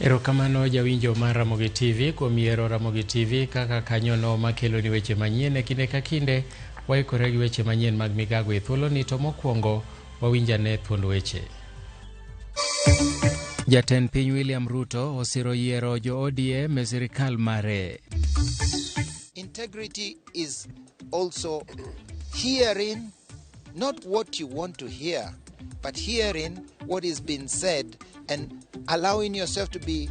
Erokamano jawinjo mar Ramogi TV kuom yiero Ramogi TV kaka kanyono makeloni weche manyien e kinde ka kinde. Waikore gi weche manyien mag migago e thuoloni to mokwongo wawinj ane thuond weche. Jatend piny William Ruto osiro yiero jo ODM e sirikal mare. Integrity is also hearing not what you want to hear, but hearing what is being said and allowing yourself to be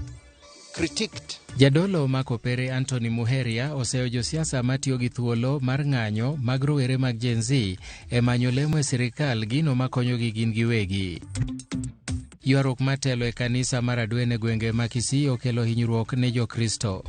critiqued. Jadolo ma Kopere Anthony Muheria oseyo josiasa matiyo gi thuolo mar ng'anyo mag rowere mag Gen Z e manyo lemo e sirikal gino makonyogi gin giwegi. Ywaruok matelo e kanisa mar Adwen e gwenge ma Kisii okelo hinyruok ne Jokristo.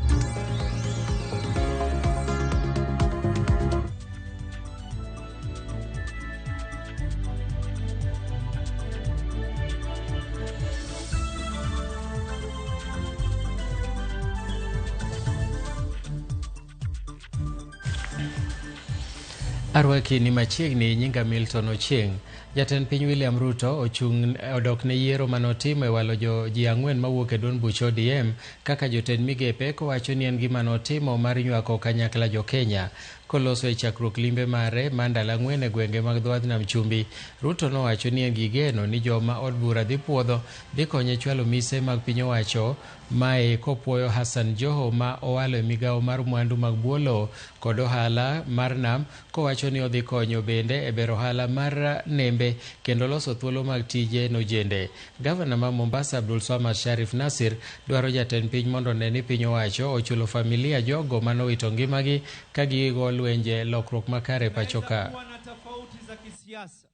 Arwaki ni machiegni nyinga Milton Ochieng. Jatend piny William Ruto ochung' odok ne yiero manotimo e walo jo ji ang'wen mawuok e duond buch ODM kaka jotend migepe kowacho ni en gima notimo mar nywako kanyakla jo Kenya. Koloso e chakruok limbe mare mar ndalo ang'wen e gwenge mag dho wadh nam chumbi, Ruto nowacho ni en gi geno ni joma od bura dhi puodho dhi konye chwalo mise mag piny owacho mae kopuoyo Hassan Joho ma owalo e migawo mar mwandu mag bwo lowo kod ohala mar nam kowacho ni odhi konyo bende e bero ohala mar nembe kendo loso thuolo mag tije nojende. Gavana ma Mombasa Abdulswamad Sharif Nasir dwaro jatend piny mondo one ni piny owacho ochulo familia jogo manowito ngimagi ka gigo lwenje lokruok makare pacho ka. Kuwa na tofauti za kisiasa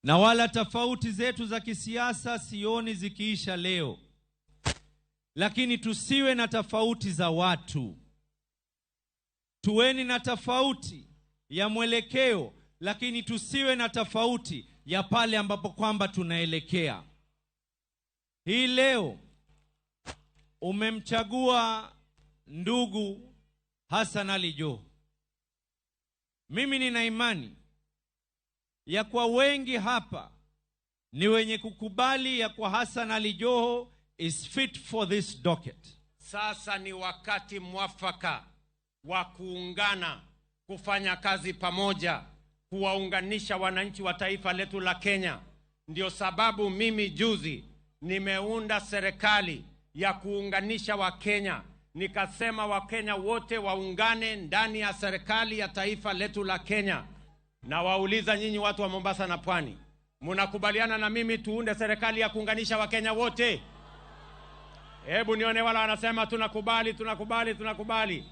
na wala tofauti zetu za kisiasa sioni zikiisha leo, lakini tusiwe na tofauti za watu. Tuweni na tofauti ya mwelekeo, lakini tusiwe na tofauti ya pale ambapo kwamba tunaelekea. Hii leo umemchagua ndugu Hassan Ali Joho. Mimi nina imani ya kwa wengi hapa ni wenye kukubali ya kwa Hassan Ali Joho is fit for this docket. Sasa ni wakati mwafaka wa kuungana, kufanya kazi pamoja, kuwaunganisha wananchi wa taifa letu la Kenya. Ndio sababu mimi juzi nimeunda serikali ya kuunganisha Wakenya, nikasema Wakenya wote waungane ndani ya serikali ya taifa letu la Kenya. Na wauliza nyinyi watu wa Mombasa na Pwani, munakubaliana na mimi tuunde serikali ya kuunganisha Wakenya wote? Hebu nione wala wanasema tunakubali, tunakubali, tunakubali.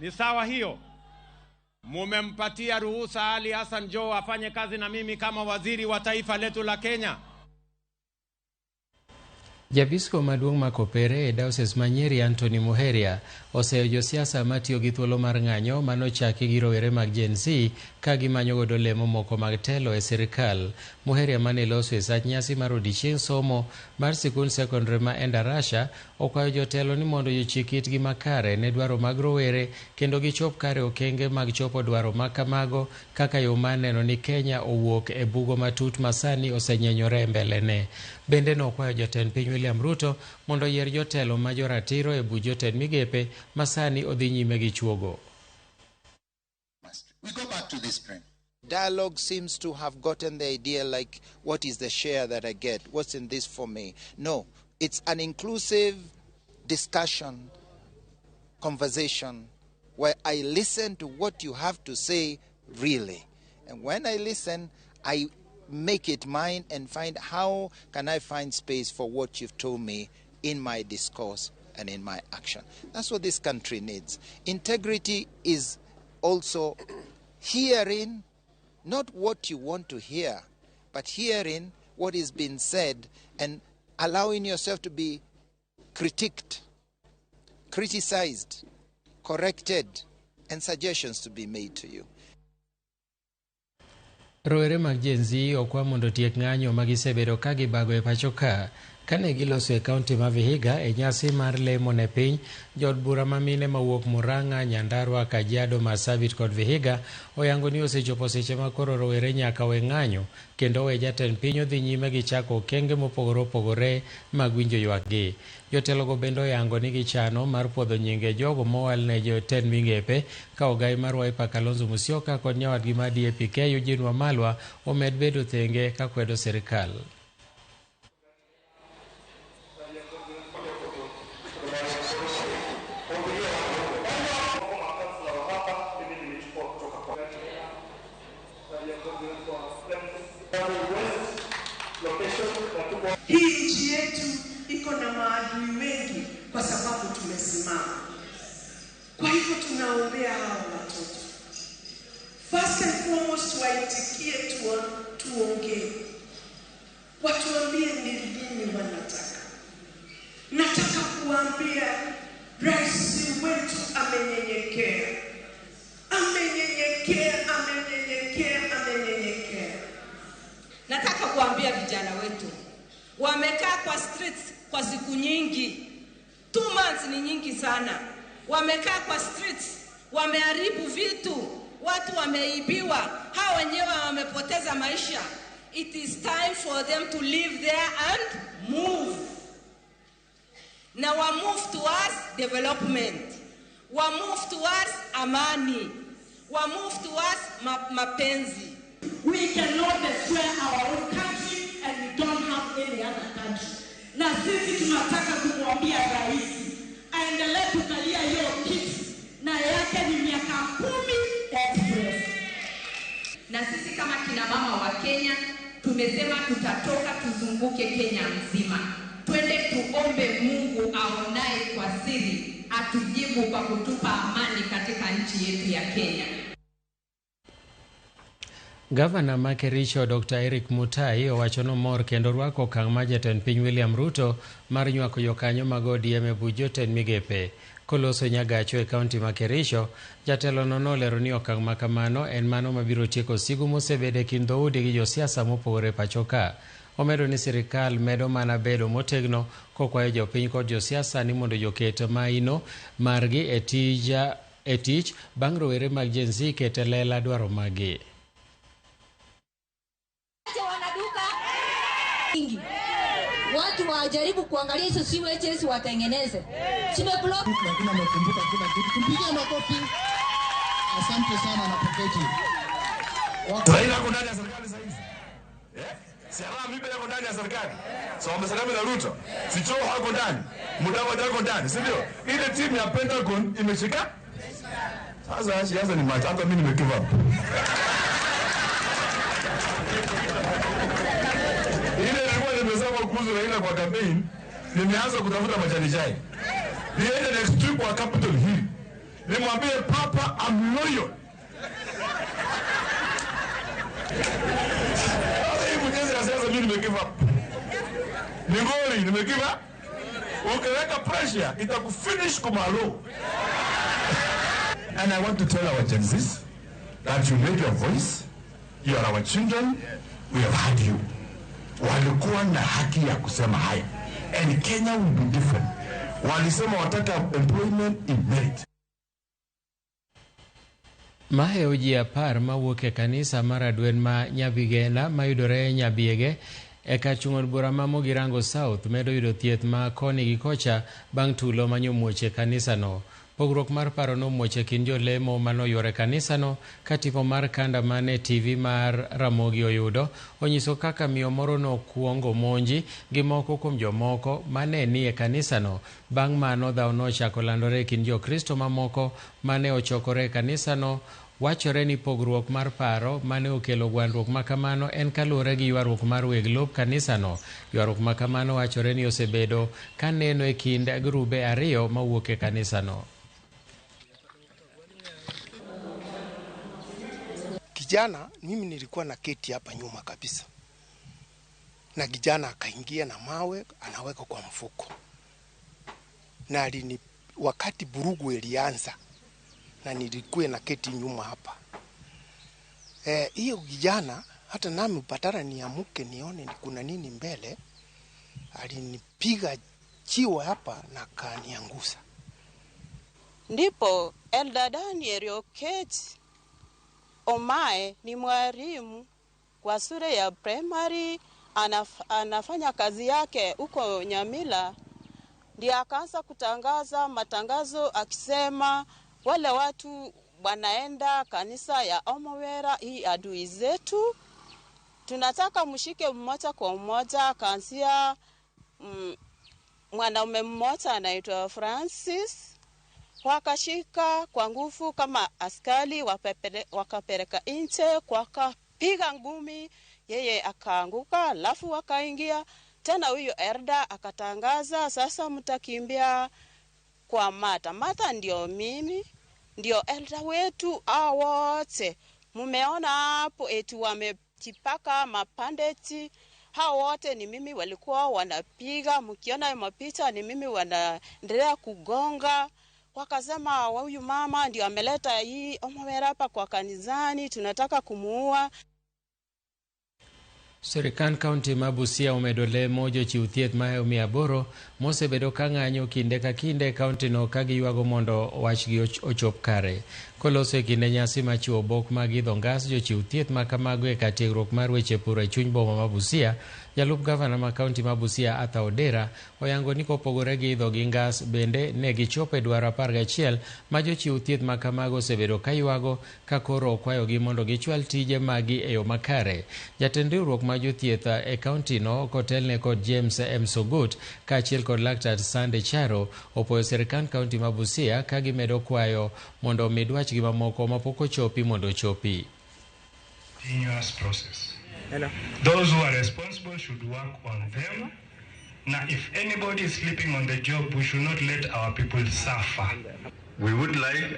Ni sawa hiyo? Mumempatia ruhusa Ali Hassan Joho afanye kazi na mimi kama waziri wa taifa letu la Kenya. Jabisko maduong' ma Kopere e Diocese ma Nyeri Anthony Muheria oseyo josiasa matiyo gi thuolo mar ng'anyo manochaki gi rowere mag Gen Z ka gimanyo godo lemo moko mag telo e sirikal. Muheria mane loso e sach nyasi mar odiechieng' somo mar sikund sekondari ma Endarasha okwayo jotelo ni mondo jochik itgi makare ne dwaro mag rowere kendo gichop kare okenge mag chopo dwaro ma kamago kaka yo mar neno ni Kenya owuok e bugo matut ma sani osenyenyore e mbelene. Bende nokwayo jatend piny William Ruto mondo oyier jotelo ma joratiro e buch jotend migepe ma sani odhi nyime gi chuogo. We go back to this frame. Dialogue seems to have gotten the idea like, what is the share that I get? What's in this for me? No, it's an inclusive discussion, conversation, where I listen to what you have to say really. And when I listen, I make it mine and find how can I find space for what you've told me in my discourse and in my action. That's what this country needs. Integrity is also hearing not what you want to hear, but hearing what is being said and allowing yourself to be critiqued, criticized, corrected, and suggestions to be made to you. Rowere mag Gen Z okwa mondo otiek ng'anyo ma gisebedo ka gibago e pacho ka. Kane giloso e kaunti ma Vihiga e nyasi mar lemo ne piny, jood bura ma mine mawuok Murang'a, Nyandarua, Kajiado, Marsabit kod Vihiga oyango ni osechopo seche ma koro rowere nyaka we ng'anyo kendo we jatend piny odhi nyime gi chako okenge mopogore opogore mag winjo ywakgi. Jotelogo bende oyango ni gichano mar puodho nyinge jogo mowal ne jotend migepe ka ogai mar Wiper Kalonzo Musyoka kod nyawadgi mar DAP-K Eugene Wamalwa omed bedo thenge ka kwedo sirikal. Hii nchi yetu iko na maadui wengi kwa sababu tumesimama. Kwa hivyo tunaombea hawa watoto. First and foremost, waitikie tuongee. Watuambie ni nini wanataka. Nataka kuambia rais wetu amenyenyekea. Amenyenyekea, amenyenyekea, amenyenyekea. Nataka kuambia vijana wetu wamekaa kwa streets kwa siku nyingi. 2 months ni nyingi sana. Wamekaa kwa streets, wameharibu vitu, watu wameibiwa, hao wenyewe wamepoteza maisha. It is time for them to live there and move. Na wa move towards development. Wa move towards amani. Wa move towards mapenzi. We cannot destroy our own country and we don't have any other country. Na sisi tunataka kumwambia rais aendelee kukalia hiyo kiti na yake ni miaka 10 express. Na sisi kama kina mama wa Kenya tumesema tutatoka tuzunguke Kenya mzima. Twende tuombe Mungu aonaye kwa siri atujibu kwa kutupa amani katika nchi yetu ya Kenya. Gavana ma Kericho Dr. Eric Mutai owacho nomor kendo rwako okang' mar jatend piny William Ruto mar nywako jokanyo mag ODM e buch jotend migepe. Koloso Nyagacho e kaunti ma Kericho, jatelono nolero ni okang' ma kamano en mano mabiro tieko sigu mosebedo e kind dhoudi gi josiasa mopogore pacho ka. Omedo ni sirikal medo mana bedo motegno kokwayo jopiny kod josiasa ni mondo joket maino margi e tich bang' rowere mag Gen Z keto e lela dwaro maggi. Watu wajaribu kuangalia hizo sewages watengeneze. Simeblock. Lakini amekumbuka kila kitu. Tumpigie makofi. Asante sana na poketi. Raila ako ndani ya serikali sasa hizi. Si Harambee yuko ndani ya serikali. So wamesalama na Ruto. Si Joho hako ndani. Mudavadi hako ndani, si ndio? Ile timu ya Pentagon imeshika. Sasa siasa ni macho. Hata mimi nime give up. Nimesema kuhusu Raila kwa campaign, nimeanza kutafuta majani chai. Niende next week kwa Capitol Hill. Nimwambie Papa I'm loyal. Sasa hii mchezo ya siasa mimi nime give up. Ni ngori nime give up. Ukiweka pressure itakufinish kumalo. And I want to tell our Gen Zs that you made your voice. You are our children. We have had you. Walikuwa na haki ya kusema haya. And Kenya will be different. Walisema wataka employment in merit. Mahewo ji 10 mawuok e kanisa mar Adwen ma Nyabigena mayudore Nyabiege e kar chung' od bura ma Mugirango South medo yudo thieth ma koni gi kocha bang' tulo manyomuoch e kanisano. Pogruok mar paro nomuoch e kind jolemo manoyuoro e kanisano ka tipo mar kanda mane TV mar Ramogi oyudo onyiso kaka miyo moro nokwongo monji gi moko kuom jomoko mane ni e kanisano. Bang' mano dhaw nochako landore e kind jokristo mamoko mane ochokore e kanisano. Wachore ni pogruok mar paro mane okelo gwandruok makamano en kaluwore gi ywaruok mar weg lop kanisano. Ywaruok makamano wachore ni osebedo kaneno e kind grube ariyo mawuok e kanisano. Kijana, mimi nilikuwa na keti hapa nyuma kabisa. Na kijana akaingia na mawe anaweka kwa mfuko. Na wakati burugu ilianza na nilikuwa na keti nyuma hapa. Hiyo kijana hata nami patara niamuke nione ni kuna nini mbele. Alinipiga jiwe hapa na akaniangusha. Ndipo Elder Daniel Okech Omae ni mwalimu kwa shule ya primary, anafanya kazi yake huko Nyamila. Ndiye akaanza kutangaza matangazo akisema wale watu wanaenda kanisa ya Omowera, hii adui zetu, tunataka mshike mmoja kwa mmoja. Akaanzia mwanaume mmoja anaitwa Francis, wakashika kwa nguvu kama askari, wakapeleka nje, wakapiga ngumi, yeye akaanguka, alafu wakaingia tena. Huyo Erda akatangaza sasa mtakimbia kwa Mata. Mata ndio mimi, ndio elda wetu hao wote. Mumeona hapo eti wamejipaka mapandeti, hao wote ni mimi walikuwa wanapiga. Mkiona mapicha ni mimi wanaendelea kugonga. Wakasema huyu mama ndio ameleta hii Omowera hapa kwa kanisani, tunataka kumuua. Sirikand kaunti ma Busia omedo lemo jochiw thieth mahewo 800 mosebedo ka ng'anyo kinde ka kinde e kaunti no ka giywago mondo wachgi ochop kare. Koloso e kinde nyasi mar chiwo obok mag idho ngas jochiw thieth ma kamago e kar tiegruok mar weche pur e chuny boma ma Busia, jalup gavana ma kaunti ma Busia Arthur Odera oyango ni kopogore gi idho gi ngas bende ne gichopo e dwaro 11 ma jochiw thieth ma kamago osebedo ka ywago ka koro okwayogi mondo gichwal tije magi e yo makare. Jatend riwruok ma jothieth e kaunti no kotelne kod James M. Sogut kaachiel kod Laktar Sande Charo opoyo sirikand kaunti ma Busia ka gimedo kwayo mondo omi dwachgi mamoko mapok ochopi mondo ochopi. Continuous process. Those who are responsible should work on them. Now, if anybody is sleeping on the job, we should not let our people suffer. We would like,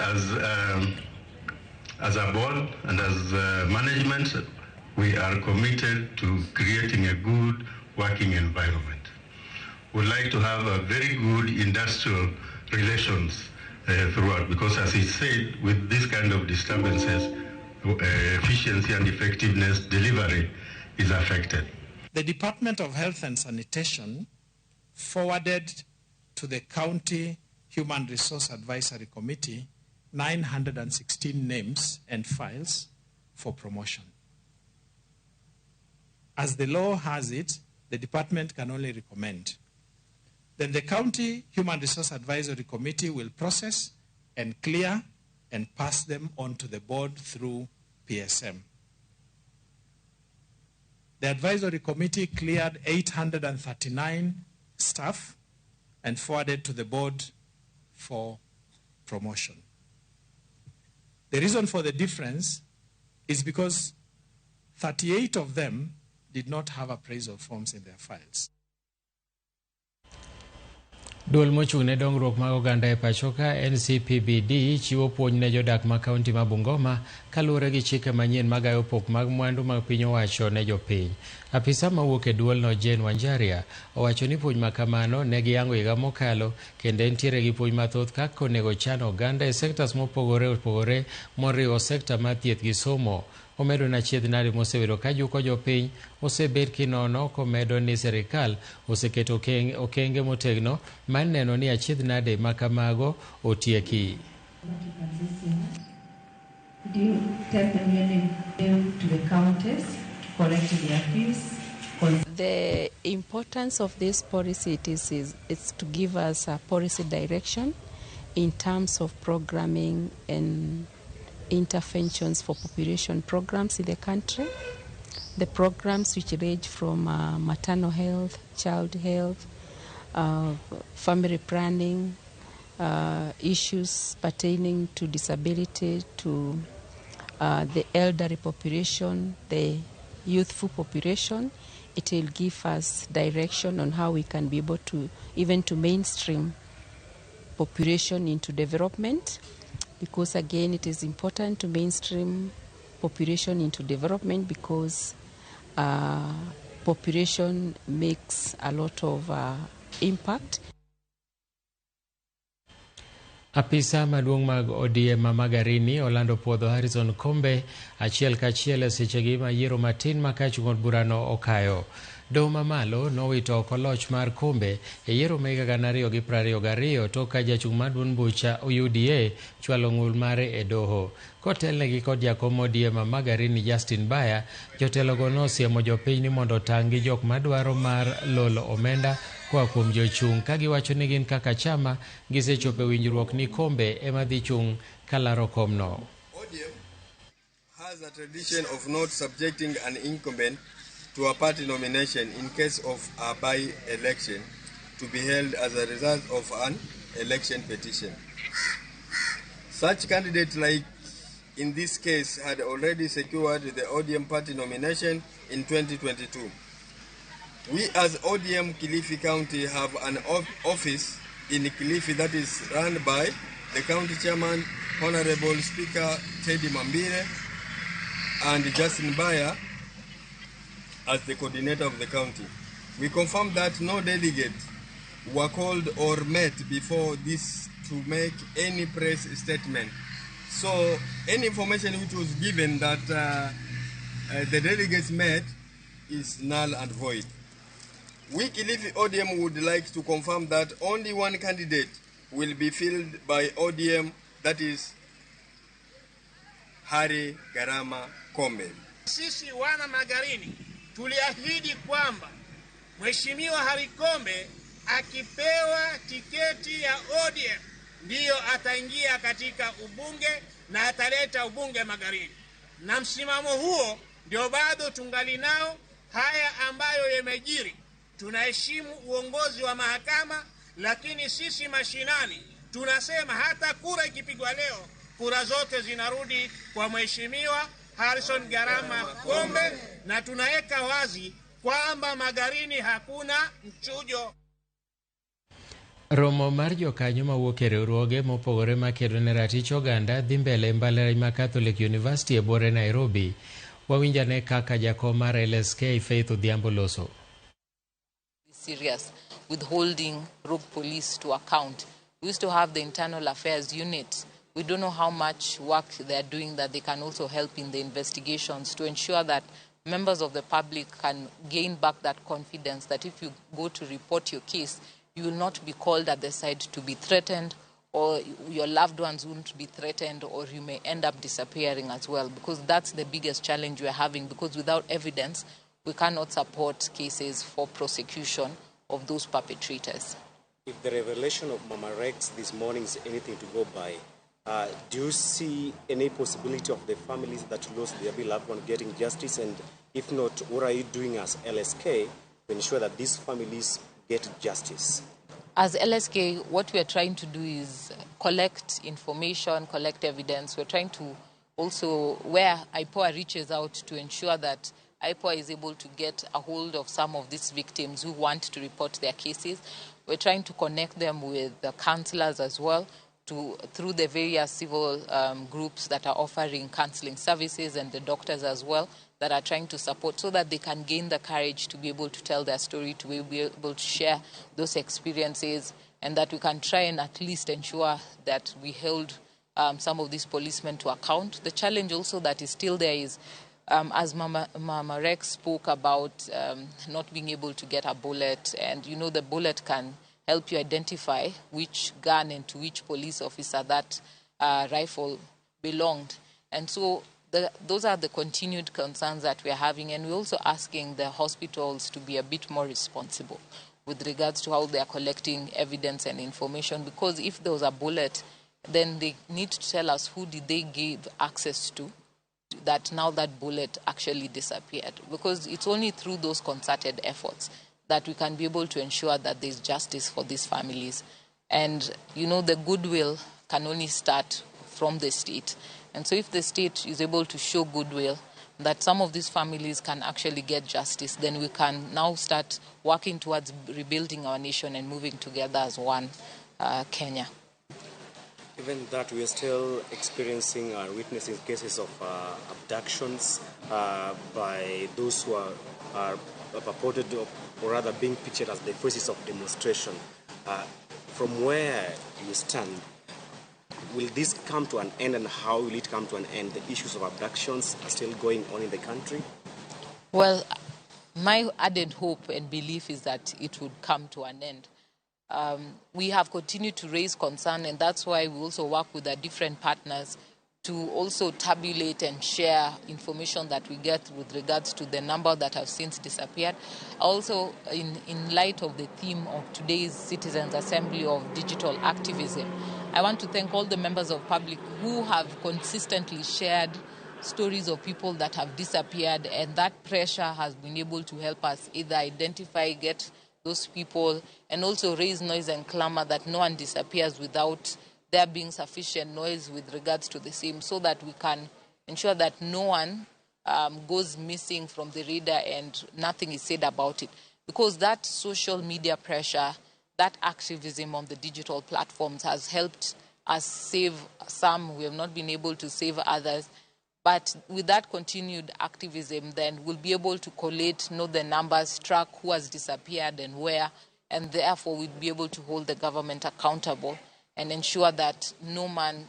as a board and as management, we are committed to creating a good working environment. We'd like to have a very good industrial relations throughout, because as he said, with this kind of disturbances, efficiency and effectiveness delivery is affected. The Department of Health and Sanitation forwarded to the County Human Resource Advisory Committee 916 names and files for promotion. As the law has it, the department can only recommend. Then the County Human Resource Advisory Committee will process and clear and pass them on to the board through PSM. The advisory committee cleared 839 staff and forwarded to the board for promotion. The reason for the difference is because 38 of them did not have appraisal forms in their files. Duol mochung' ne dongruok mag oganda e pacho ka NCPBD chiwo puonj ne jodak ma kaunti ma Bungoma kaluwore gi chike manyien magayo pok mag mwandu mag piny owacho ne jopiny. Apisa mawuok e duolno Jane Wanjaria owacho ni puonj ma kamano ne giyango higa mokalo kendo entiere gi puonj mathoth kaka onego chan oganda e sektas mopogore opogore moriwo sekta mar thieth gi somo. Omedo na achiedh nade mosebedo ka juko jopiny osebed kinono komedo ni sirikal oseketo okenge motegno mar neno ni achiedh nade ma kamago otieki. The importance of this policy is to give us a policy direction in terms of programming and interventions for population programs in the country. The programs which range from maternal health, child health, family planning, issues pertaining to disability, to the elderly population, the youthful population. It will give us direction on how we can be able to even to mainstream population into development, because again it is important to mainstream population into development because population makes a lot of impact. Apisa maduong' mag ODM ma Magarini olando puodho Harrison Kombe achiel kachiel e sechegi ma yiero matin ma kach od burano okayo. Doho mamalo nowito oko loch mar Kombe e yiero ma higa 2022 tok ka jachung' mar duond bucha UDA chwalo ng'ul mare e doho. Kotelnegi kod jakom ODM ma Magarini Justin Baya, jotelogo nosiemo jopiny ni mondo otang' gi jok madwaro mar lolo omenda koa kuom jochung' ka giwacho ni gin kaka chama gisechopo e winjruok ni Kombe ema dhi chung' kalaro komno. ODM has a tradition of not subjecting an incumbent to a party nomination in case of a by-election to be held as a result of an election petition. Such candidate, like in this case, had already secured the ODM party nomination in 2022. We as ODM Kilifi County have an office in Kilifi that is run by the county chairman, Honorable Speaker Teddy Mambire, and Justin Baya as the coordinator of the county. We confirm that no delegate were called or met before this to make any press statement. So any information which was given that the delegates met is null and void. We Kilifi ODM would like to confirm that only one candidate will be filled by ODM, that is Harry Garama Kombe. Sisi wana Magarini tuliahidi kwamba Mheshimiwa Harry Kombe akipewa tiketi ya ODM ndiyo ataingia katika ubunge na ataleta ubunge Magarini, na msimamo huo ndio bado tungali nao. Haya ambayo yamejiri, tunaheshimu uongozi wa mahakama, lakini sisi mashinani tunasema hata kura ikipigwa leo, kura zote zinarudi kwa Mheshimiwa Harrison Garama Kombe, na tunaweka wazi kwamba Magarini hakuna mchujo. Romo mar jokanyo mawuok e riwruoge mopogore makedo ne ratich oganda dhi mbele e mbalariany ma Catholic University e buore Nairobi. Wawinjane kaka jakom mar LSK Faith Odhiambo loso. Serious with holding rogue police to account. We used to have the internal affairs unit. We don't know how much work they are doing that they can also help in the investigations to ensure that members of the public can gain back that confidence that if you go to report your case, you will not be called at the side to be threatened, or your loved ones won't be threatened, or you may end up disappearing as well, because that's the biggest challenge we're having, because without evidence, we cannot support cases for prosecution of those perpetrators. If the revelation of Mama Rex this morning is anything to go by, do you see any possibility of the families that lost their beloved one getting justice? And if not, what are you doing as LSK to ensure that these families get justice? As LSK, what we are trying to do is collect information, collect evidence. We're trying to also, where IPOA reaches out, to ensure that IPOA is able to get a hold of some of these victims who want to report their cases. We're trying to connect them with the counselors as well, through the various civil groups that are offering counseling services, and the doctors as well that are trying to support, so that they can gain the courage to be able to tell their story, to be able to share those experiences, and that we can try and at least ensure that we hold some of these policemen to account. The challenge also that is still there is, as Mama Rex spoke about not being able to get a bullet, and you know the bullet can help you identify which gun and to which police officer that rifle belonged. And so those are the continued concerns that we're having, and we're also asking the hospitals to be a bit more responsible with regards to how they are collecting evidence and information, because if there was a bullet, then they need to tell us who did they give access to, that now that bullet actually disappeared. Because it's only through those concerted efforts that we can be able to ensure that there's justice for these families. And, you know, the goodwill can only start from the state. And so if the state is able to show goodwill that some of these families can actually get justice, then we can now start working towards rebuilding our nation and moving together as one Kenya. Even that, we are still experiencing or witnessing cases of abductions by those who are purported or rather being pictured as the faces of demonstration. From where you stand, Will this come to an end, and how will it come to an end? The issues of abductions are still going on in the country. Well, my ardent hope and belief is that it would come to an end. We have continued to raise concern, and that's why we also work with our different partners to also tabulate and share information that we get with regards to the number that have since disappeared. Also, in light of the theme of today's Citizens Assembly of Digital Activism, I want to thank all the members of public who have consistently shared stories of people that have disappeared, and that pressure has been able to help us either identify, get those people, and also raise noise and clamor that no one disappears without there being sufficient noise with regards to the same, so that we can ensure that no one goes missing from the radar and nothing is said about it. Because that social media pressure, that activism on the digital platforms has helped us save some. We have not been able to save others. But with that continued activism, then we'll be able to collate, know the numbers, track who has disappeared and where, and therefore we'd be able to hold the government accountable and ensure that no man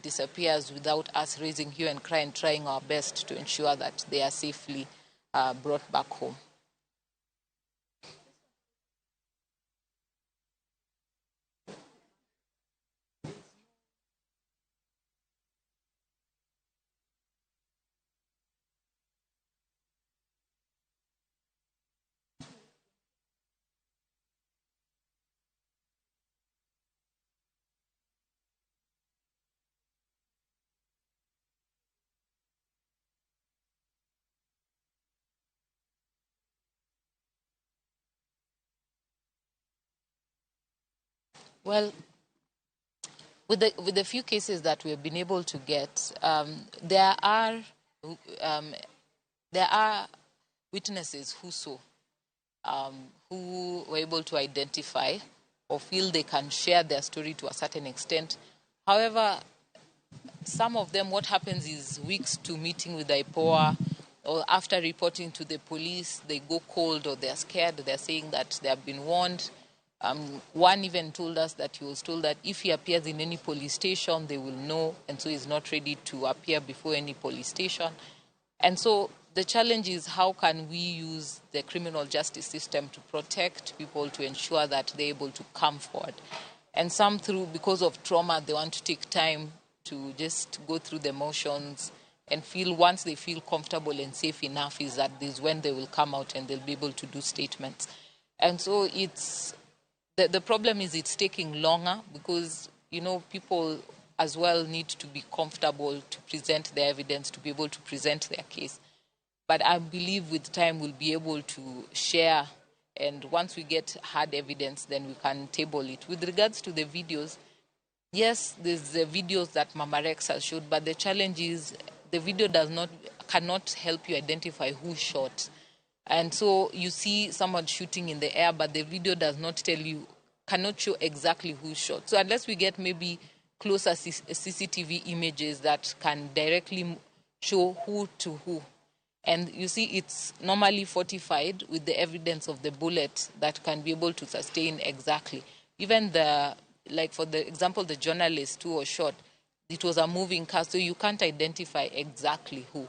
disappears without us raising hue and cry and trying our best to ensure that they are safely brought back home. Well, with the few cases that we have been able to get, there are witnesses who saw, who were able to identify or feel they can share their story to a certain extent. However, some of them, what happens is weeks to meeting with IPOA or after reporting to the police, they go cold or they're scared. They're saying that they have been warned. One even told us that he was told that if he appears in any police station, they will know, and so he's not ready to appear before any police station. And so the challenge is, how can we use the criminal justice system to protect people, to ensure that they're able to come forward? And some, through, because of trauma, they want to take time to just go through the motions and feel, once they feel comfortable and safe enough, is that this is when they will come out and they'll be able to do statements. And so it's... The problem is it's taking longer because, you know, people as well need to be comfortable to present their evidence, to be able to present their case. But I believe with time we'll be able to share, and once we get hard evidence, then we can table it. With regards to the videos, yes, there's the videos that Mama Rex has showed, but the challenge is the video cannot help you identify who shot. And so you see someone shooting in the air, but the video does not tell you, cannot show exactly who shot. So unless we get maybe closer CCTV images that can directly show who to who. And you see it's normally fortified with the evidence of the bullet that can be able to sustain exactly. Even the, like for the example, the journalist who was shot, it was a moving car, so you can't identify exactly who.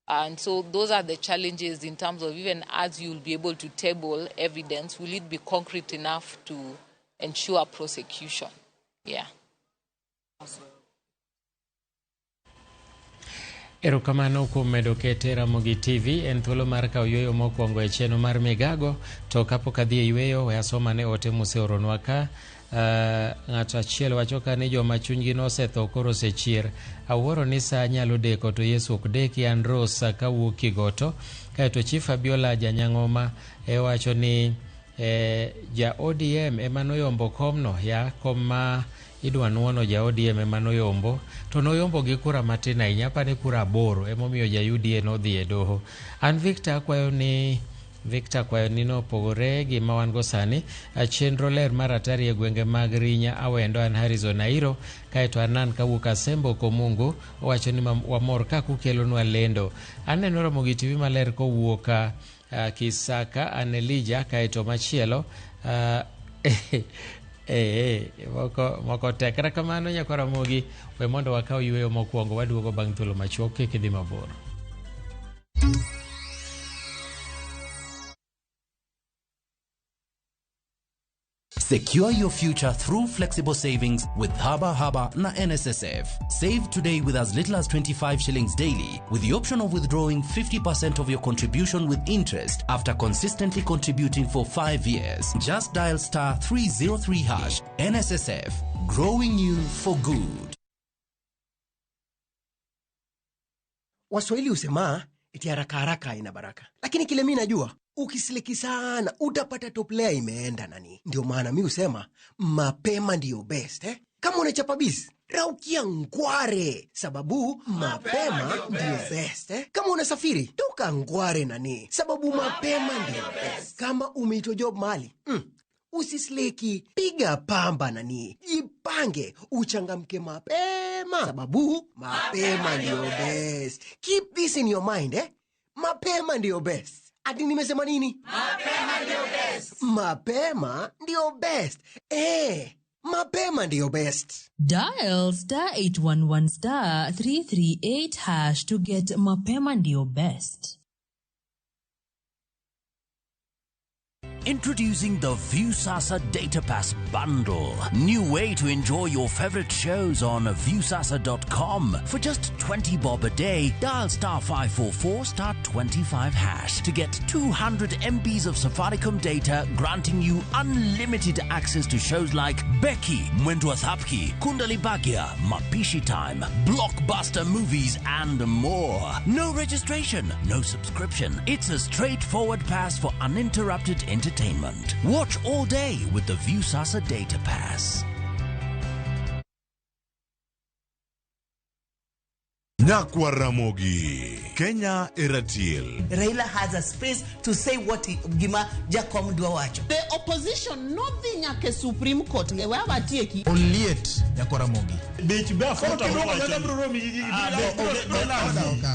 And so those are the challenges in terms of even as you'll be able to table evidence, will it be concrete enough to ensure prosecution? Yeah. Erokamano kuom medo kete Ramogi TV en thuolo mar kawo yweyo mokwongo e chenro mar Migago. To kapok adhi e yweyo, we asomane ote moseoronwa ka. Ng'ato achiel wacho ka ni joma chunygi nosetho koro osechier. Awuoro ni sa nyalo deko to Yesu ok deki. An Rose kawuok Kigoto. Kaeto Chief Abiola Janyang'oma wacho ni ja ODM ema noyombo komno, ya kom ma idwa nuono ja ODM ema noyombo, to noyombo gi kura matin ahinya, apani kura 8 emomiyo ja UDA nodhi e doho. An Victor akwayo ni nopogore gi ma wan go sani. Chenro ler mar atari e gwenge mag Rinya Awendo. An Harrison Airo. Kaeto Anan kawuok Asembo Komungu owacho ni wamor kaka ukelonwa lendo. Aneno Ramogi TV maler kowuok Kisaka. An Elija. Kaeto machielo Ee, moko tek. Kata kamano nyakwa Ramogi, we mondo wakaw yueyo mokwongo, waduogo bang' thuolo machuok, kik idhi mabor. Secure your future through flexible savings with Haba Haba na NSSF. Save today with as little as 25 shillings daily, with the option of withdrawing 50% of your contribution with interest after consistently contributing for 5 years. Just dial star 303 hash. NSSF, growing you for good. Waswahili husema eti haraka haraka haina baraka, lakini kile mi najua ukisiliki sana utapata top layer imeenda nani. Ndio maana mi husema mapema ndiyo best eh? Kama unachapa biz raukia ngware, sababu mapema ndiyo best eh? Kama unasafiri toka ngware nani, sababu mapema ndiyo best. Kama umeitwa job mahali usisleki, piga pamba nani, jipange, uchangamke mapema, sababu mapema ndiyo best. Keep this in your mind eh? Mapema ndiyo best. Ati nimesema nini? Mapema ndiyo best. Mapema ndiyo best. Mapema ndiyo best. Dial star 811 star 338 hash to get Mapema Ndio Best. Introducing the Viusasa Data Pass Bundle. New way to enjoy your favorite shows on Viusasa.com. For just 20 bob a day, dial star 544 star 25 hash to get 200 MBs of Safaricom data, granting you unlimited access to shows like Becky, Mwendwa Thapki, Kundali Bhagya, Mapishi Time, blockbuster movies, and more. No registration, no subscription. It's a straightforward pass for uninterrupted entertainment. Watch all day with the Viusasa Data Pass. Nyakwa Ramogi, Kenya Eratil. Raila has a space to say what he, gima Jakom dwa wacho. The opposition nodhi nyaka Supreme Court e wawatieki. Oliet nyakwa Ramogi.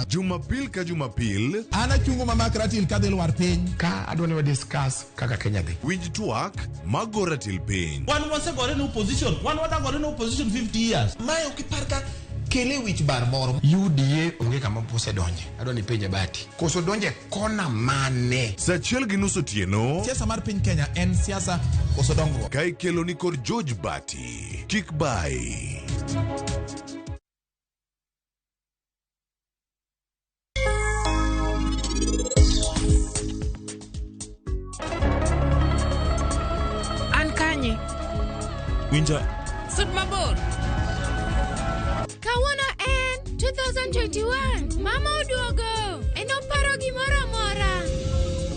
Jumapil ka Jumapil. An achungo mamak ratil kadhi lwar piny. Ka adwa ni wa discuss kaka Kenya dhi. Winj twak mago ratil piny. Wan wasegore ne opposition, wan wadagore ne opposition 50 years. Mae ok ipar ka kele wich bar moro. UDA onge kama osedonje. Adwa ni penje Bati. Koso donje kona mane? Saa 1:30 otieno. Siasa mar piny Kenya en siasa koso dongruok. Ka ikelo ni kod George Bati. Kik bai. An kanye? Winja. Sud mabor. Kawuono en 2021. Mama oduogo. En oparo gimoro amora.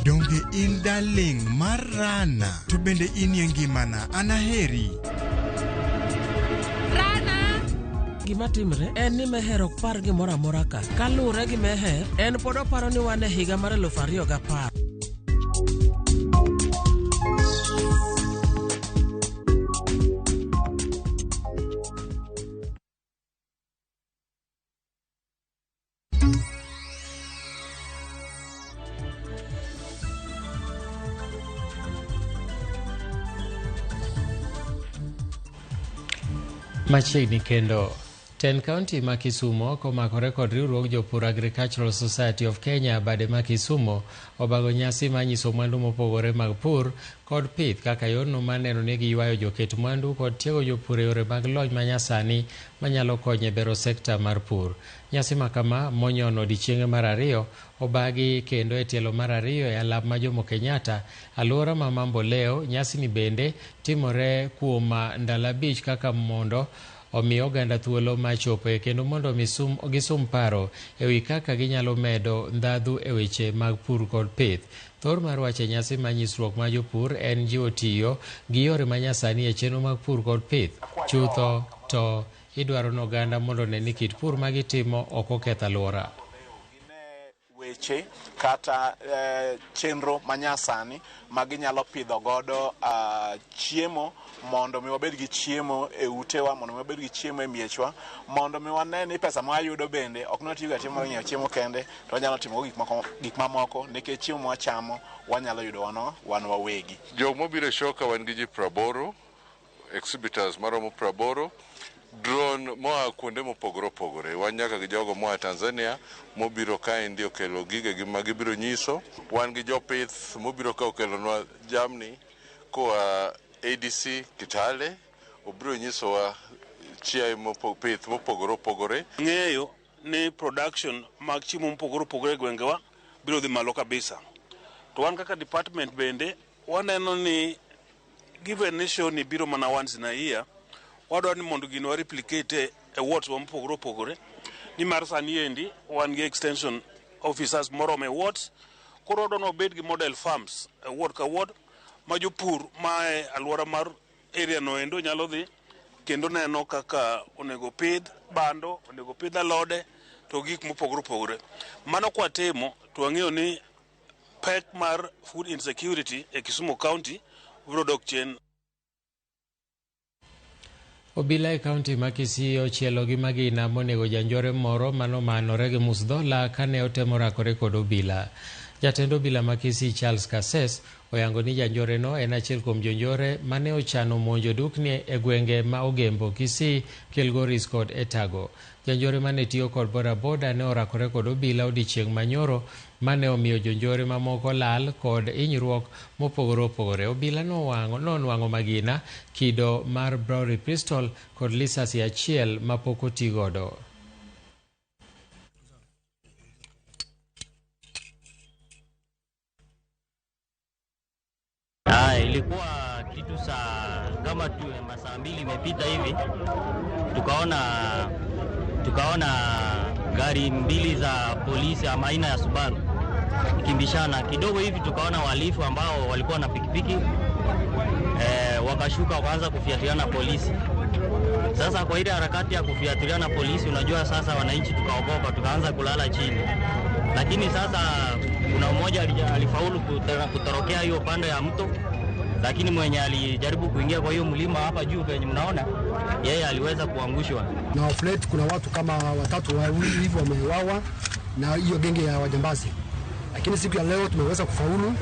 Donge in darling marana to bende inie ngimana anaheri. Rana. Gima timre en ni Meher ok par gimoro amora ka. Kaluwore gi Meher, en pod oparo ni wan e higa mar 2010. Machiegni kendo. Ten kaunti ma Kisumo komakore kod riwruog jopur Agricultural Society of Kenya bade ma Kisumo obago nyasi manyiso mwandu mopogore mag pur kod pith kaka yorno mar neno ni giywayo joket mwandu kod tiego jopur e yore mag lony manyasani manyalo konyo e bero sekta mar pur. Nyasi makama monyono odiechienge mar ariyo obagi kendo e tielo mar ariyo e alap ma Jomo Kenyatta, alwora ma Mambo Leo. Nyasi ni bende timore kuom ndalo 5 kaka mondo omi oganda thuolo mar chopo kendo mondo gisum paro ewi kaka ginyalo medo ndhadhu e weche mag pur kod pith. Thor mar wach e nyasi mar nyisruok mar jopur en jiwo tiyo gi yore manyasani e chenro mag pur kod pith. Chutho to idwaro ni oganda mondo one ni kit pur ma gitimo ok oketh alwora. Weche kata chenro manyasani ma ginyalo pidho godo chiemo mondo mi wabed gi chiemo e utewa, mondo mi wabed gi chiemo e miechwa, mondo mi wane ni pesa ma wayudo bende ok nwatiyogo achiel mar ng'iewo chiemo kende, to wanyalo timo gik mamoko nikech chiemo ma wachamo wanyalo yudo wan wawegi. Jok mobiro e show ka wan gi ji 80 exhibitors maromo 80, drone moa kuonde mopogore opogore. Wan nyaka gi jogo moa Tanzania mobiro kaendi okelo gigegi ma gibiro nyiso. Wan gi jopith mobiro ka okelonwa jamni koa ADC Kitale, obiro nyisowa chiaye pith mopogore opogore. Ng'eyo ni production mag chiemo mopogore opogore e gwengewa biro dhi malo kabisa. To wan kaka department bende waneno ni given ni show ni biro mana once in a year, wadwaro ni mondo gino wa replicate e wards wa mopogore opogore, nimar sani endi wan gi extension officers moromo e wards, koro wadwaro ni wabed gi model farms e ward ka ward ma jopur ma e alwora mar area no endo nyalo dhi kendo neno kaka onego pidh bando, onego pidh alode to gik mopogore opogore. Mano kwatimo to wang'eyo ni pek mar food insecurity e Kisumu County biro dok chien. Obila e kaunti ma Kisii ochielo gi magina monego janjore moro manomanore gi musdhola kane otemo rakore kod obila. Jatend obila ma Kisii Charles Kases oyango ni janjore no en achiel kuom jonjore mane ochano monjo dukni e gwenge ma Ogembo, Kisii, Kilgoris kod Etago. Janjore mane tiyo kod bodaboda ne orakore kod obila odiechieng' manyoro mane omiyo jonjore mamoko lal kod hinyruok mopogore opogore. Obila nonwang'o magina kido mar Browry pistol kod lisasi achiel mapok otigodo. Ilikuwa kitu saa kama masaa 2 imepita hivi, tukaona gari 2 za polisi ama aina ya Subaru ikimbishana kidogo hivi. Tukaona wahalifu ambao walikuwa na pikipiki wakashuka wakaanza kufiatiliana polisi. Sasa kwa ile harakati ya kufiatiliana polisi, unajua sasa wananchi tukaogopa, tukaanza kulala chini. Lakini sasa kuna mmoja alifaulu kutorokea hiyo pande ya mto, lakini mwenye alijaribu kuingia kwa hiyo mlima hapa juu penye mnaona, yeye aliweza kuangushwa. Na off kuna watu kama 3 wawili hivi wameuawa na hiyo genge ya wajambazi. Lakini siku ya leo tumeweza kufaulu.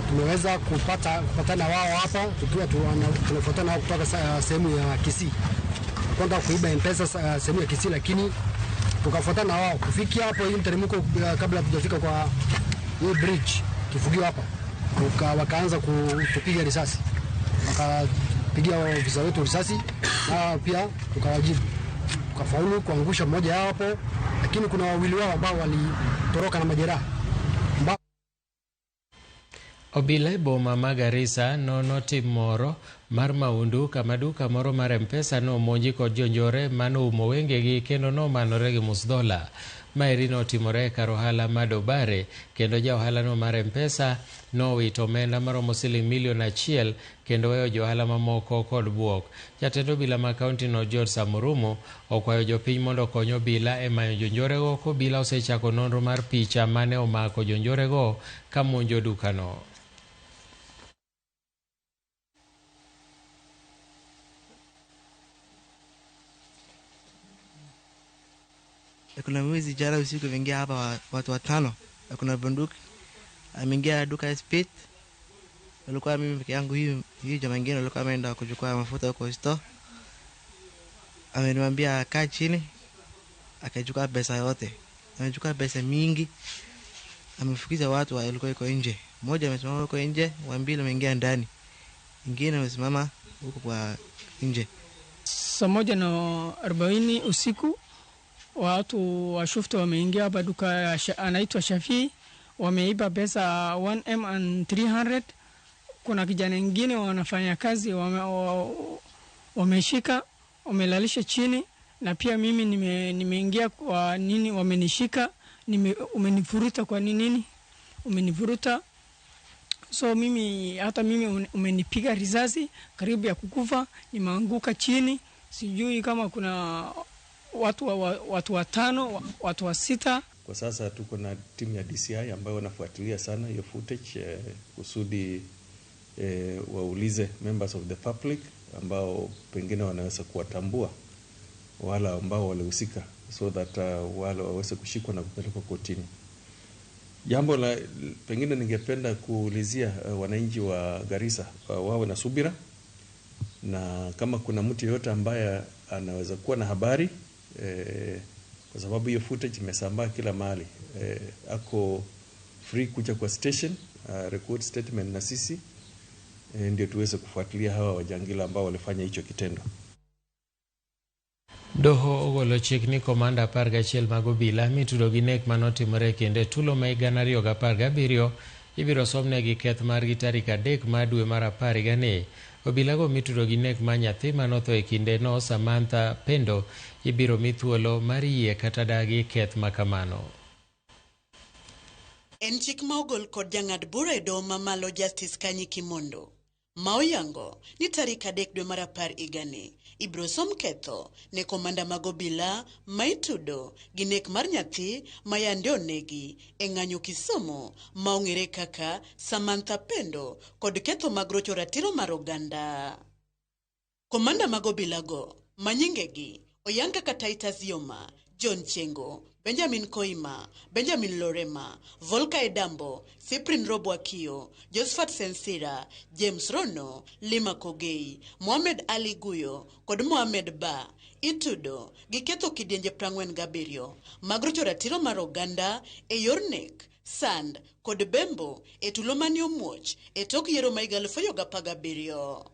Tumeweza kupatana wao hapa tukiwa tunafuatana nao kutoka sehemu ya Kisii. Kwenda kuiba M-Pesa sehemu ya Kisii, lakini tukafuatana wao kufikia hapo hii mteremko kabla hatujafika kwa hii bridge kifugio hapa. Wakaanza kutupiga risasi. Wakapigia ofisa wetu risasi na pia tukawajibu. Tukafaulu kuangusha mmoja hapo, lakini kuna wawili wao ambao walitoroka na majeraha. Obila e boma ma Garissa nono tim moro mar maundu kama duka moro mar M-Pesa nomonji kod jonjore manoumo wengegi kendo nomanore gi musdhola. Maeri notimore e kar ohala ma Dobare kendo ja ohalano mar M-Pesa nowito omenda maromo siling milion 1 kendo weyo johala mamoko kod buok. Jatend obila ma kaunti no George Samurumo okwayo jopiny mondo okony obila e manyo jonjorego kobila osechako nonro mar picha mane omako jonjorego kamonjo dukano. Kuna mwizi jana usiku ameingia hapa watu 5, kuna bunduki ameingia duka speed. Nilikuwa mimi peke yangu, hii jamaa mwingine alikuwa ameenda kuchukua mafuta huko store. Ameniambia kaa chini, akachukua pesa yote. Amechukua pesa mingi. Amefukiza watu walikuwa huko nje. Mmoja amesimama huko nje, wa mbili ameingia ndani. Mwingine amesimama huko kwa nje. Saa 1:40 usiku watu wa shufta wameingia hapa duka anaitwa Shafi, wameiba pesa 1M and 300. Kuna kijana wengine wanafanya kazi wameshika, wamelalisha chini, na pia mimi nimeingia kwa nini wamenishika, umenivuruta kwa nini? Umenivuruta. So mimi hata mimi umenipiga risasi karibu ya kukufa, nimeanguka chini, sijui kama kuna watu 5, watu 6. Kwa sasa tuko na timu ya DCI ambayo wanafuatilia sana hiyo footage kusudi waulize members of the public ambao pengine wanaweza kuwatambua wala ambao walihusika, so that wale waweze kushikwa na kupelekwa kotini. Jambo la pengine ningependa kuulizia wananchi wa Garissa wawe na subira. Na kama kuna mtu yeyote ambaye anaweza kuwa na habari kwa sababu hiyo footage imesambaa kila mahali, ako free kuja kwa station record statement na sisi ndio tuweze kufuatilia hawa wajangila ambao walifanya hicho kitendo. Doho ogolo chik ni komanda 11 mag obila mitudo gi nek manotimore e kinde tulo ma 2017 ibiro somnegi keth margi tarik 3 mar dwe mar 10 higani. Obilago mitudo gi nek mar nyathi manotho e kindeno Samantha Pendo ibiro mi thuolo mar yie kata dagi keth makamano. En chik ma ogol kod jang'ad bura e doho mamalo Justice Kanyi Kimondo ma oyango ni tarik 3 dwe mar 10 higani ibiro som ketho ne komanda mag obila ma itudo gi nek mar nyathi ma yande onegi e ng'anyo Kisumu ma ong'ere kaka Samantha Pendo kod ketho mag rocho ratiro mar oganda. Komanda mag obilago ma nyingegi oyang kaka Titus Yoma, John Chengo, Benjamin Koima, Benjamin Lorema, Volka Edambo, Cyprian Robwakio, Josephat Sensira, James Rono, Lima Kogei, Mohamed Ali Guyo kod Mohamed Ba itudo gi ketho kidienje 47 mag rocho ratiro mar oganda e yor nek, sand kod bembo e tulo mane omuoch e tok yiero ma 2017.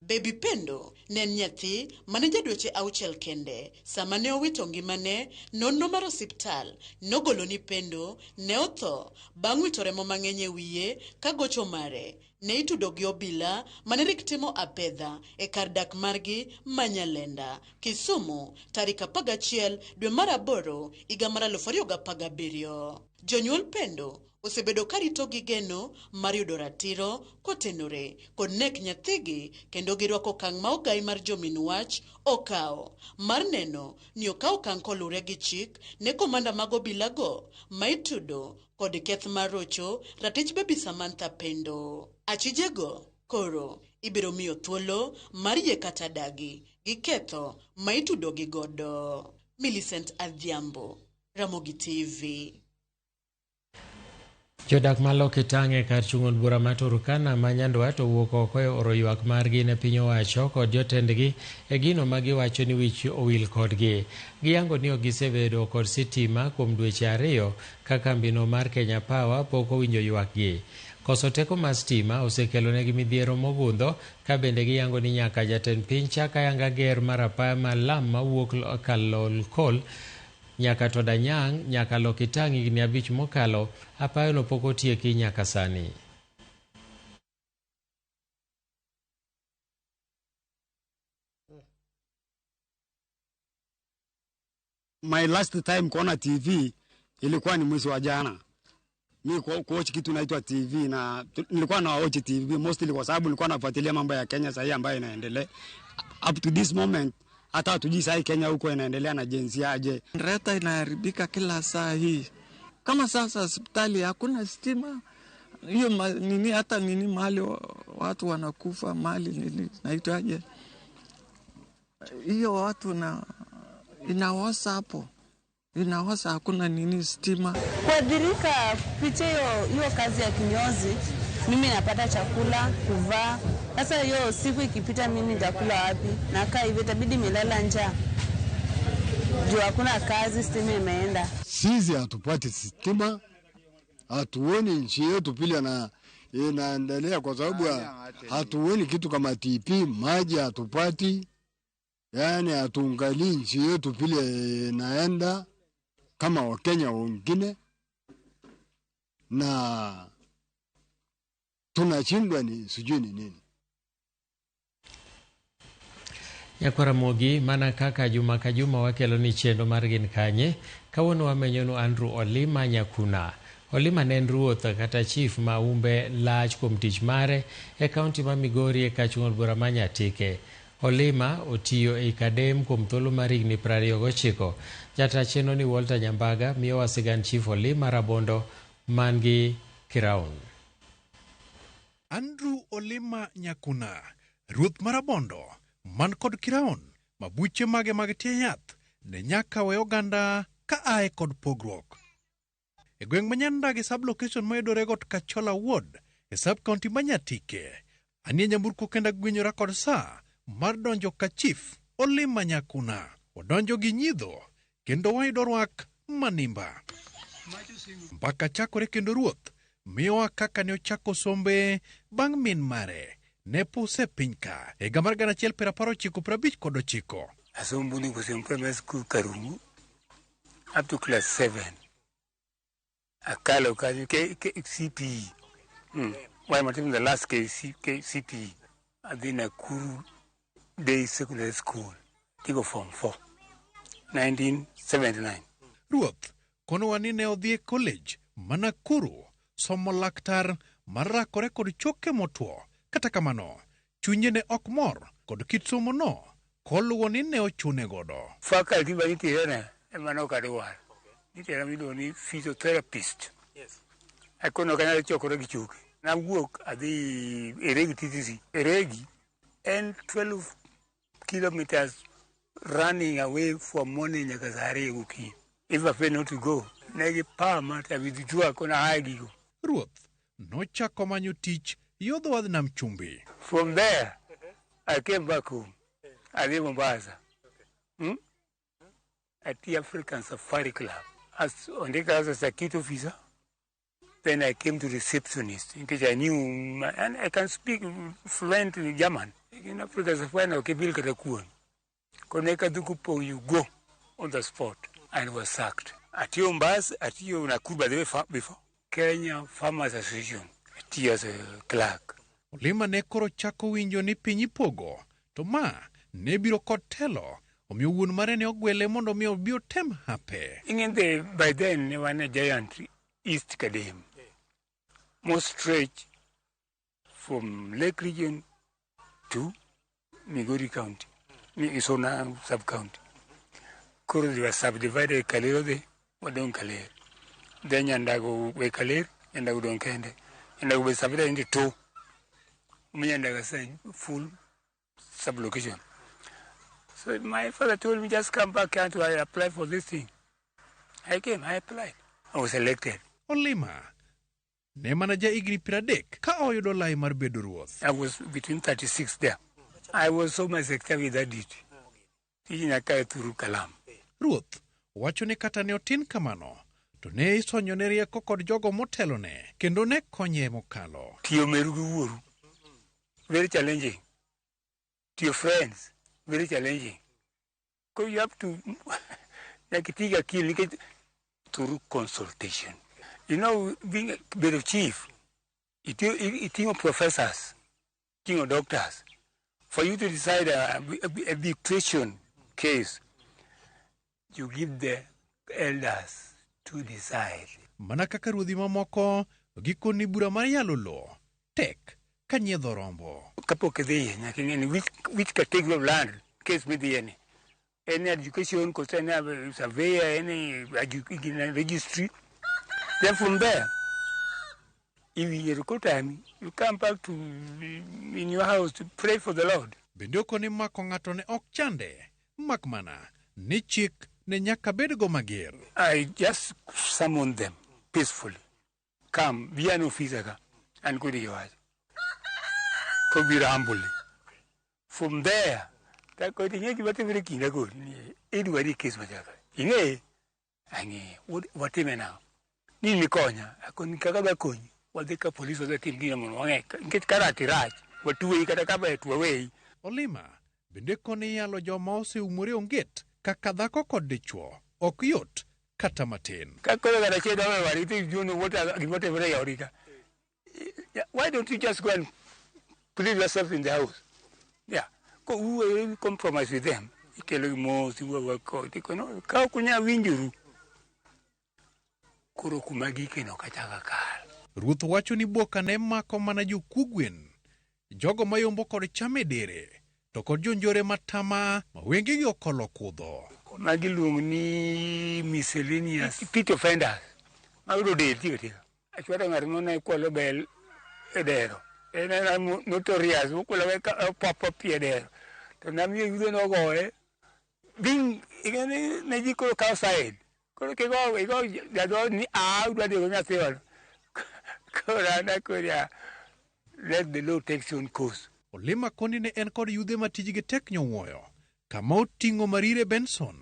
Baby Pendo ne en nyathi mane ja dweche 6 kende sama ne owito ngimane. Nonro mar osiptal nogolo ni Pendo ne otho bang' wito remo mang'eny e wiye ka gocho mare ne itudo gi obila mane rik timo apedha e kar dak margi ma Nyalenda, Kisumu tarik 11 dwe mar 8 higa mar 2017. Jonyuol Pendo osebedo karito gi geno mar yudo ratiro kotenore kod nek nyathigi kendo girwako okang' ma ogai mar jomin wach okawo mar neno ni okawo okang' kolure gi chik ne komanda mag obilago ma itudo kod keth mar rocho ratich Baby Samantha Pendo. Achijego koro ibiro miyo thuolo mar yie kata dagi gi ketho ma itudo gi godo. Millicent Adhiambo, Ramogi TV. Jodak ma Lokitang' e kar chung' od bura ma Turkana ma Nyandwat owuok oko e oro ywak margi ne piny owacho kod jotendgi e gino ma giwacho ni wich owil kodgi. Giyango ni ok gisebedo kod sitima kuom dweche 2 ka kambino mar Kenya Power pok owinjo ywakgi. Koso teko mar stima osekelonegi midhiero mogundho ka bende giyango ni nyaka jatend piny chak ayanga ger mar apaya ma lam mawuok Kalolkol nyaka Todanyang' nyaka Lokitang' higni 5 mokalo, apayono pok otieki nyaka sani. My last time kuona TV ilikuwa ni mwezi wa jana. Mi kuwatch kitu naitwa TV na nilikuwa na watch TV mostly kwa sababu nilikuwa nafuatilia mambo ya Kenya sasa ambayo inaendelea. Up to this moment hata hatujui sasa Kenya huko inaendelea na jinsi aje. Reta inaharibika kila saa hii. Kama sasa hospitali hakuna stima. Hiyo nini hata nini mahali watu wanakufa mahali nini naitwaje. Hiyo watu na inaosa hapo. Inaosa hakuna nini stima. Kuadhirika kupitia hiyo kazi ya kinyozi, mimi napata chakula, kuvaa. Sasa hiyo siku ikipita mimi nitakula wapi? Nakaa hivi itabidi nilala njaa. Juu hakuna kazi, stima imeenda. Sisi hatupati stima, hatuoni nchi yetu pili na inaendelea kwa sababu hatuoni kitu kama TP, maji hatupati. Yaani hatuangalii nchi yetu pili inaenda kama Wakenya wengine, na tunashindwa ni sijui ni nini. Nyakwaramogi mana kaka juma ka juma wakelo ni chenro mar Gin Kanye, kawuono wamenyonu Andrew Olima Nyakuna. Olima ne en ruoth kata chief ma umbe lach kuom tich mare e kaunti ma Migori e kachung' od bura ma Nyatike. Olima otiyo ei Kadem kuom thuolo mar higni 29. Jata chenro ni Walter Nyambaga miyowa sigand Chief Olima Rabondo man gi Kiraun. Andrew Olima Nyakuna, ruoth mar Rabondo man kod Kiraun, mabuche mage mag tie yath ne nyaka we oganda ka ae kod pogruok. E gweng' ma Nyandagi sub-location mayudore got Kachola Ward e sub-county ma Nyatike, Anie nyamburko kendo agwenyora kod saa mar donjo ka chief Olima Nyakuna. Wadonjo gi nyidho kendo wayudo rwak manimba. Mbaka chakore kendo ruoth miyowa kaka ne ochako sombe bang' min mare ne puse piny ka e higa mar 1959. Asomo Bundungusem Primary School Karungu up to class 7. Akalo kanyo CPE. Why am the last CPE? Adhi Nakuru Day Secondary School. Tigo form 4. 1979. Ruoth konowa ni ne odhi e college ma Nakuru somo laktar mar rakore kod choke motwo. Kata kamano, chunye ne ok mor kod kit somo no koluwo ni ne ochune godo. Faculty ma nitiere ema ne ok adwar. Nitiere miluongo ni physiotherapist. Akono ok anyal chokora gi choke. Nawuok adhi Eregi TTC. Eregi en 12 kilometers running away from morning nyaka saa ariyo gokinyi. If I fail not to go, ne gipama to withdraw kona aye gigo. Ruoth nochako manyo tich yo dho wadh nam chumbi. From there, I came back home. Adhi Mombasa. At the African Safari Club. As ondika as a security officer. Then I came to receptionist in case I knew, and I can speak fluent German. In Africa Safari no kebil kata kuon. Koneka dukupo you go on the spot and was sacked. Atiyo Mombasa, atiyo Nakuru by the way before. Kenya Farmers Association, atiyo as a clerk. Olima ne koro chako winjo ni piny ipogo, to ma ne biro kod telo, omiyo wuon mare ne ogwele mondo mi obi otem hape. Ing'e by then ne wan a giant East Kadem. Most stretch from Lake Region to Migori County, Isona sub-county. Koro they were subdivided Kalero de, wadong Kaler. Then Nyandago we Kaler, Nyandago dong Kende. Nyandago we subdivided into two. Nyandago said full sub-location. So my father told me, just come back and I apply for this thing. I came, I applied. I was elected. Olima ne mana ja higni 30 ka oyudo lai mar bedo ruoth. I was between 36 there. I was so much excited with that duty. Tiji nyaka thuru kalam. Ruoth wacho ni kata ne otin kamano, to ne isonyone rieko kod jogo motelone kendo ne konye mokalo. Tiyo meru gi wuoru, very challenging. To your friends, very challenging. Because you have to nyaka iti gi akili nikech through consultation. You know, being a bit of chief, iting'o professors, iting'o doctors. For you to decide a arbitration case, you give the elders to decide. Mana kaka ruodhi mamoko, gikoni bura mar yalo lowo tek ka nyiedho rombo. Kapok idhiye nyaka ing'e ni which category of land case midhiye ni. Any education, any surveyor, any registry. Then from there, if you record time, you come back to in your house to pray for the Lord. Bende okoni mako ng'ato ne ok chande, mak mana ni chik ne nyaka bedgo mager. I just summoned them peacefully. Come, be an officer ka, and go to your house. Kobiro humbly. From there, takoti ng'e gima timore kinda go, idwari case machaka. Ing'e, ang'e, watime nang'o? Ni nikonya, akoni kaka dakonyi. Wadhi ka polis wadhi tim gino mondo wang'e. Nikech karach rach, watueyi kata ka ber to waweyi. Olima bende koni yalo joma oseumore onget kaka dhako kod dichuo ok yot kata matin. Ka koro kata achiel dwa weyo wadgi, you don't know what gima timore e odi ka. Why don't you just go and put yourself in the house? Yeah. Ko uwe compromise with them. Ikelo gi mos, iwuoyo kod. Ka ok unyal winjoru, koro kuma gike no kachaka kal. Ruoth wacho ni boka ne mako mana jokuo gwen, jogo mayombo kod cham e dere, to kod jonjore matama ma wengegi okolo kudho. Magi iluongo ni miscellaneous pit offenders. Mayudo del tiyo tiyo. Achwado ng'at moro ne kwalo bel e dero. En en notorious, okwalo popo pi e dero. To namiyo yudhe nogoye. Bing, ne ji koro kawo side. Koro kigo igo jadol ni a udwa nego nyathiwa. Koro an akoria Let the law take its own course. Olima koni ne en kod yudhe ma tijgi tek nyowuoyo kama oting'o Marire Benson,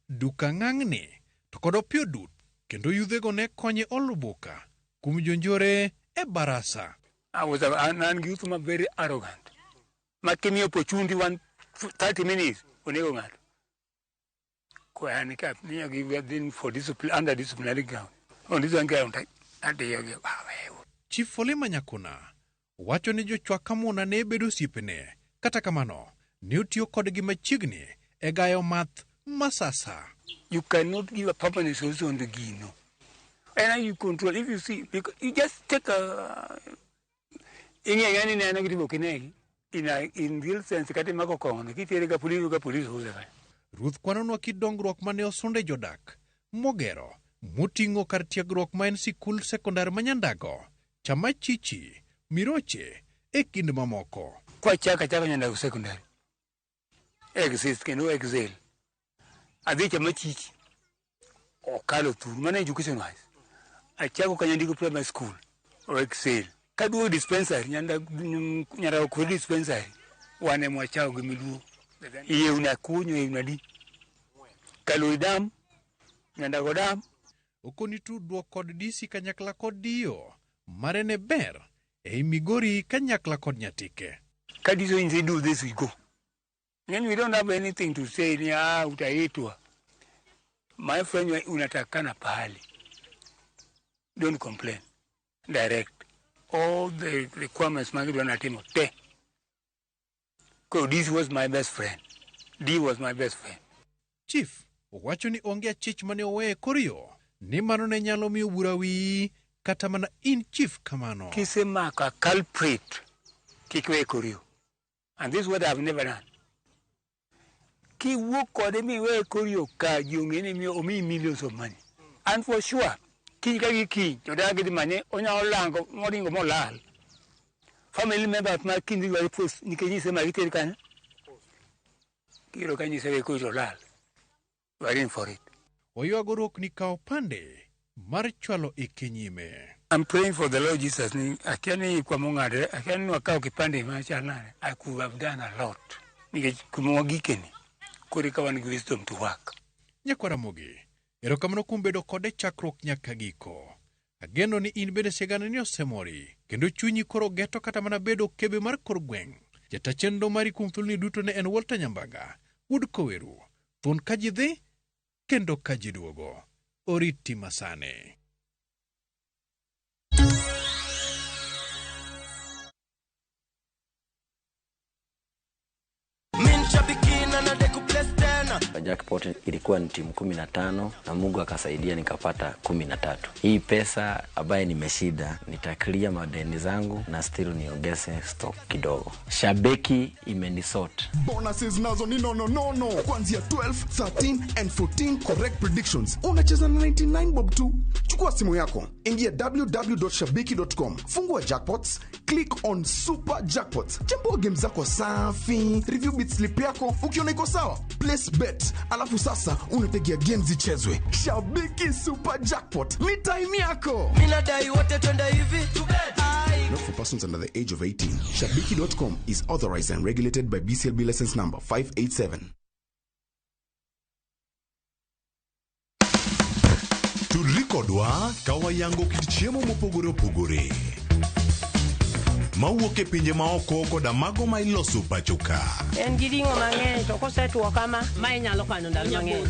Duka Ng'ang'ni to kod Opiyo Dut kendo yudhego ne konye olo boka kuom jonjore e barasa. I was an youth ma very arrogant. Ma kimiyo opportunity one 30 minutes onego ng'ato. Ko an ka miyo gi then for discipline under disciplinary ground. On this one ground adiyo gi Chief Olima Nyakuna wacho ni jochwak kamuna ne bedo osiepene kata kamano ne otiyo kodgi machiegni e gayo math masasa. You cannot give a permanent solution to Gino. And you control if you see because you just take a ing'e ng'ani ne an gi kinegi in a, in real sense kata imako kong'o kitere ka police ka police use ka. Ruoth kwanonwa kit dongruok mane osunde jodak mogero moting'o kar tiegruok ma en sikul sekondar ma Nyandago, Chamachichi, Miroche e kind mamoko. Kwachako achaka Nyandago secondary exist kendo excel. Adhi Chamachichi okalo thuru mana education wise. Achako Kanyandiko primary school o excel. Kaduogo dispensary Nyandago kwe dispensary wan ema wachako gi miluo. Yewni akunyo yewni adi. Kalori dam, Nyandago dam. Okoni tudruok kod DC kanyakla kod DO mare ne ber ei Migori kanyakla kod Nyatike. Ka DC onyisi do this we go. Then we don't have anything to say ni ah utaitwa. My friend unatakana pahali. Don't complain. Direct. All the requirements magidwa natimo te. Ko this was my best friend. D was my best friend. Chief owacho ni onge achich mane oweye kor yo ni mano ne nyalo miyo bura wiyi kata mana in chief kamano. Kisemako a culprit kik weye kor yo. And this is what I've never done. Kiwuok kode miweye kor yo ka ji ong'e ni omiyi millions of money. And for sure, kiny ka gi kiny, jodala gidhi manye, onyalo lango moringo molal. Family members ma kiny dhi dware post nikech nyise ma giter kanyo. Kiyudo ka nyise we koro olal. We are in for it. Oywago rokni kawo pande mar chwalo ike nyime. I'm praying for the Lord Jesus ni akia ni ikwa mong'adre, akia ni wakawo kipande machal nade. I could have done a lot. Nikech kuma wagikeni, koro eka wan gi wisdom to work. Nyakwar Ramogi, erokamano kuom bedo kode chakruok nyaka giko. Ageno ni in bende sigana ni osemori, kendo chunyi koro geto kata mana bedo kebe mar kor gweng'. Jata chenro mari kuom thuoloni duto ne en Walter Nyambaga, wuod Koweru, thuon ka ji dhi, kendo ka ji duogo. Oriti masane. Jackpot ilikuwa ni timu 15 na Mungu akasaidia nikapata 13. Hii pesa ambaye nimeshinda nitaklia madeni zangu na still niongeze stock kidogo. Shabiki imenisort. Bonuses nazo ni nono nono kuanzia 12, 13 and 14 correct predictions. Unacheza na 99 bob tu. Chukua simu yako, ingia www.shabiki.com, fungua jackpots, click on super jackpots, chambua game zako safi, review bit slip yako, ukiona iko sawa, place bet, alafu sasa unategea game zichezwe. Shabiki Super Jackpot ni time yako. Minadai wote twende hivi. Not for persons under the age of 18. Shabiki.com is authorized and regulated by BCLB license number 587. Tudri kodwa ka wayango kit chiemo mopogore opogore mawuok e pinje maoko koda mago ma iloso pacho ka. En gi ring'o mang'eny to kosetuo kama, ma inyalo kano ndalo mang'eny.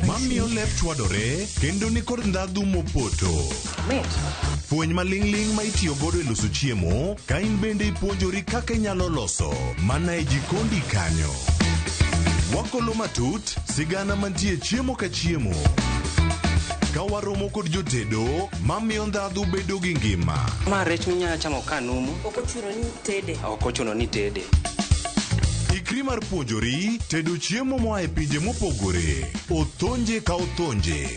Mamiyo lep chwadore kendo nikod ndhadhu mopoto. Fweny maling'ling' ma itiyo godo e loso chiemo ka in bende ipuonjori kaka inyalo loso mana e jikondi kanyo. Wakolo matut sigana mantie chiemo ka chiemo. Ka waromo kod jotedo mamiyo ndhadhu bedo gi ngima. Ma rech minyalo chamo ka numu. Ok ochuno ni tede. Ok ochuno ni tede. Ikri mar puonjori tedo chiemo moa e pinje mopogore. Othonje ka othonje.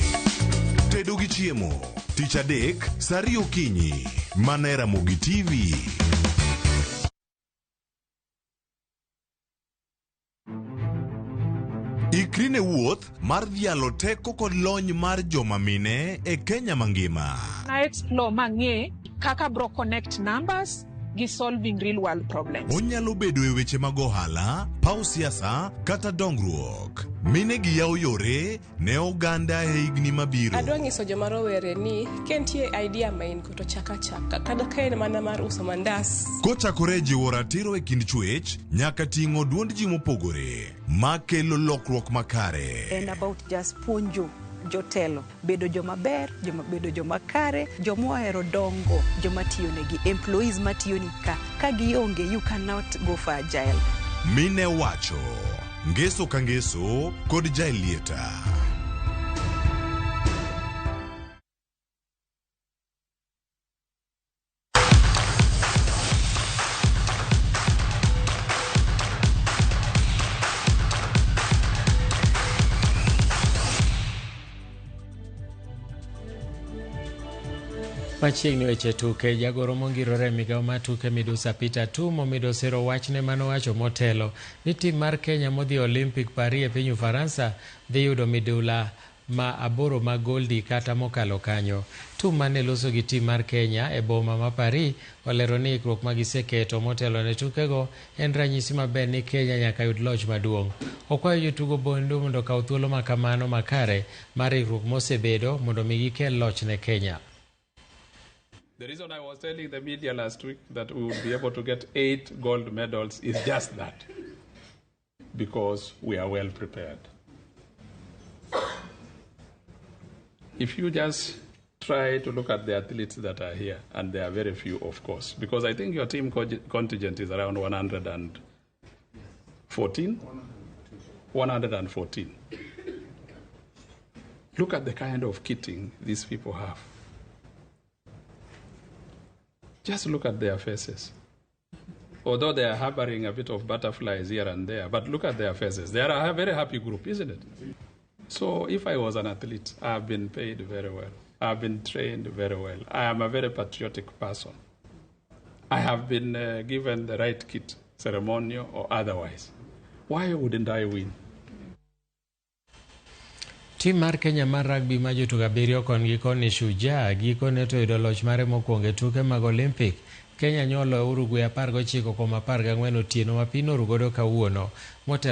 Tedo gi chiemo. Tich adek, saa 2 okinyi. Mana e Ramogi TV. Ikri ne wuoth mar dhialo teko kod lony mar joma mine e Kenya mangima. Na explore mang'e kaka bro connect numbers gi solving real world problems. Onyalo bedo e weche mag ohala, paw siasa kata dongruok. Mine gi yawo yore ne oganda e higni mabiro. Adwa nyiso joma rowere ni ka nitie idea ma in go to chak achaka kata ka en mana mar uso mandas. Kochakore e jiwo ratiro e kind chwech nyaka ting'o duond ji mopogore makelo lokruok makare. En about just puonjo jotelo bedo joma ber, joma bedo joma kare, joma ohero dongo, joma tiyonegi, employees matiyoni ka. Ka gionge, you cannot go for agile. Mine wacho ngeso ka ngeso kod Jaelieta. Machiegni weche tuke, jagoro mongirore e migawo mar tuke midusa Peter Tum omedo sero wachne manowacho motelo ni tim mar Kenya modhi Olympic Paris e piny Ufaransa dhi yudo midula ma 8 mag goldi kata mokalo kanyo. Tum mane loso gi tim mar Kenya e boma ma Paris olero ni ikruok ma giseketo motelo ne tukego en ranyisi maber ni Kenya nyaka yud loch maduong'. Okwayo jotugo bondo mondo okaw thuolo ma kamano makare mar ikruok mosebedo mondo mi gikel loch ne Kenya. The reason I was telling the media last week that we would be able to get 8 gold medals is just that, because we are well prepared. If you just try to look at the athletes that are here, and there are very few, of course, because I think your team contingent is around 114. 114. Look at the kind of kitting these people have. Just look at their faces. Although they are harboring a bit of butterflies here and there, but look at their faces. They are a very happy group, isn't it? So if I was an athlete, I have been paid very well. I have been trained very well. I am a very patriotic person. I have been given the right kit, ceremonial or otherwise. Why wouldn't I win? Tim mar Kenya mar rugby ma jotugo 7 kon gi koni Shujaa gikone to oyudo loch mare mokwongo e tuke mag Olympic. Kenya nyolo Uruguay 19-14 otieno ma piny norugodo kawuono. Motelo